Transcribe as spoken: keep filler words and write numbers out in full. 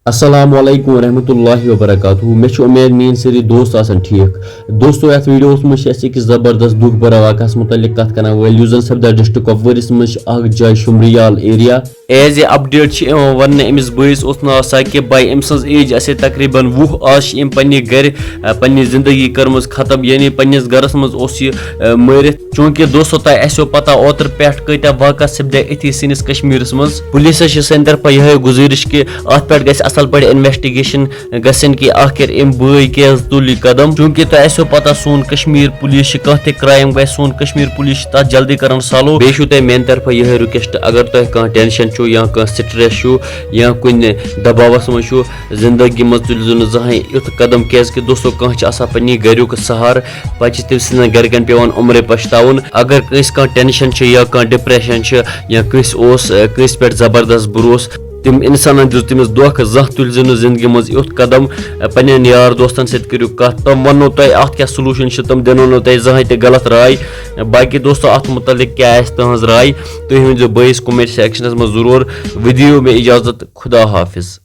السلام علیکم ورحمۃ اللہ وبرکاتہ۔ مےٚ چھِ اُمید میٲنۍ سٲری دوست آسن ٹھیٖک۔ دوستو، یتھ ویڈیوس منٛز چھِ أسۍ أکِس زبردست دُکھ بھرا واقعس مُتعلق کتھ کران وٲلۍ، یُس زن سپدیو ڈسٹرکٹ کۄپوٲرِس منٛز چھِ اکھ جاے شمریال ایریا۔ ایز اے اپڈیٹ چھِ یِوان وننہٕ، أمِس بٲیِس اوس ناو ثاقب بھائی، أمۍ سٕنٛز ایج آسہِ تقریباً وُہ۔ آز چھِ أمۍ پننہِ گرِ، آ، پننہِ زندگی کٔرمٕژ ختم، یعنی پننِس گرس منٛز اوس یہِ، آ، مٲرِتھ۔ چوٗنٛکہِ دوستو، تۄہہِ آسیو پتہ، اوترٕ پٮ۪ٹھ کۭتیٛاہ واقعہ سپدے أتھی سٲنِس کشمیٖرس منٛز۔ پُلیٖسس چھِ سانہِ طرفہٕ یِہوٚے گُزٲرِش کہِ اتھ پٮ۪ٹھ گژھِ اصل پٲٹھۍ انویسٹیگیشن گژھن کہِ آخر أمۍ بٲے کیٛازِ تُل یہِ قدم۔ چوٗنٛکہِ تۄہہِ آسیو پتہ، سون کشمیٖر پُلیٖس چھِ کانٛہہ تہِ کرائم گژھِ، سون کشمیٖر پُلیٖس چھِ تتھ جلدی کران سالو۔ بیٚیہِ چھُو تۄہہِ میانہِ طرفہٕ یِہوٚے رِکویسٹ، اگر تۄہہِ کانٛہہ ٹینشن چھُو یا کانٛہہ سٹریس چھُو یا کُنہِ دباوس منٛز چھُو، زندگی منٛز تُلزیو نہٕ زٕہٕنۍ یُتھ قدم، کیٛازِ کہِ دوستو، کانٛہہ چھِ آسان پننی گریُک سہارٕ، پتہٕ چھِ تٔمۍ سٕنٛدٮ۪ن گرِکٮ۪ن پٮ۪وان عمرے پچھتاوُن۔ اگر کٲنٛسہِ کانٛہہ ٹینشن چھُ یا کانٛہہ ڈپریشن چھُ یا کٲنٛسہِ اوس، آ، کٲنٛسہِ پٮ۪ٹھ زبردست بھروسہٕ، تٔمۍ اِنسانن دیُت تٔمِس دھوکہٕ، زانٛہہ تُلزیو نہٕ زندگی منٛز یُتھ قدم۔ پننٮ۪ن یار دوستن سۭتۍ کٔرِو کتھ، تِم وننو تۄہہِ اتھ کیٛاہ سلوٗشن چھِ، تِم دِنو نہٕ تۄہہِ زٕہٕنۍ تہِ غلط راے۔ باقی دوستو، اتھ مُتعلق کیٛاہ آسہِ تُہنٛز راے، تُہۍ ؤنۍزیو بٲیِس کمنٹ سیکشنس منٛز ضروٗر۔ وۄنۍ دِیِو مےٚ اجازت، خدا حافظ۔